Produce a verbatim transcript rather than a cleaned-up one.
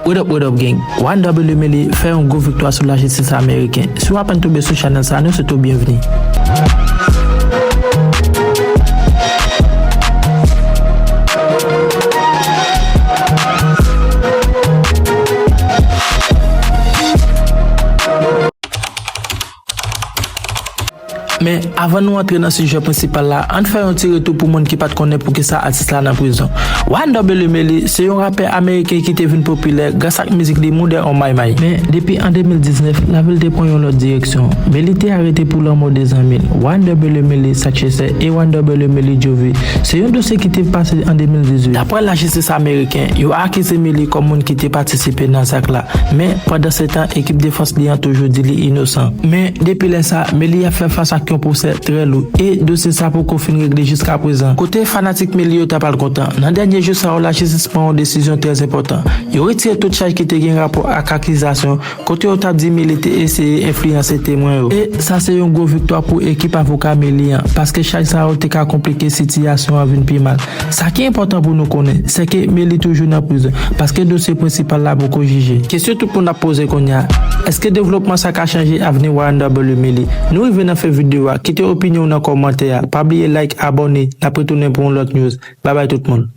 What up, what up, gang? One W Melly fè yon gwo viktwa sou lajistis ameriken. Si w aprann tonbe sou chanèl sa, nou swete w byenvni. Men, avan nou antre nan sijè prensipal la, ann fè yon ti retou pou moun ki pa t konnen poukisa atis la nan prizon. One W Melly se yon rapè ameriken ki te vin popilè gras ak mizik li Moude on May May. Men, depi an de mil diznèf, lavi l te pran yon lòt direksyon. Melly te arete pou lanmò de zanmi l, One W Melly Satchester e One W Melly Jovy. Se yon dosye ki te pase an de mil dizuit. Daprè lajistis ameriken, yo akize Melly kòm moun ki te patisipe nan zak la. Men, pandan se tan, ekip defans li an toujou di li inosan. Men, depi lè sa, Melly ap fè fas ak yon pwosè trè lou, e dosye sa poko fin regle jiska prezan. Kote fanatik Melly yo ta pral kontan, nan dènye jou sa yo, lajistis pran yon desizyon trè enpòtan. Yo retire tout chaj ki te gen rapò ak akizasyon, kote yo t ap di Melly te eseye enfliyanse temwen yo. E sa se yon gwo viktwa pou ekip avoka Melly an, paske chaj sa yo te ka konplike sitiyasyon an vin pi mal. Sa ki enpòtan pou nou konnen, se ke Melly toujou nan prizon, paske dosye prensipal la poko jije. Kesyon tout moun ap poze kounye a, èske devlopman sa ka chanje avni One W Melly? Nou rive nan fen videyo a, kite opinyon w nan kòmantè a, pa bliye like, abòne, n ap retounen pou yon lòt news. Babay tout moun.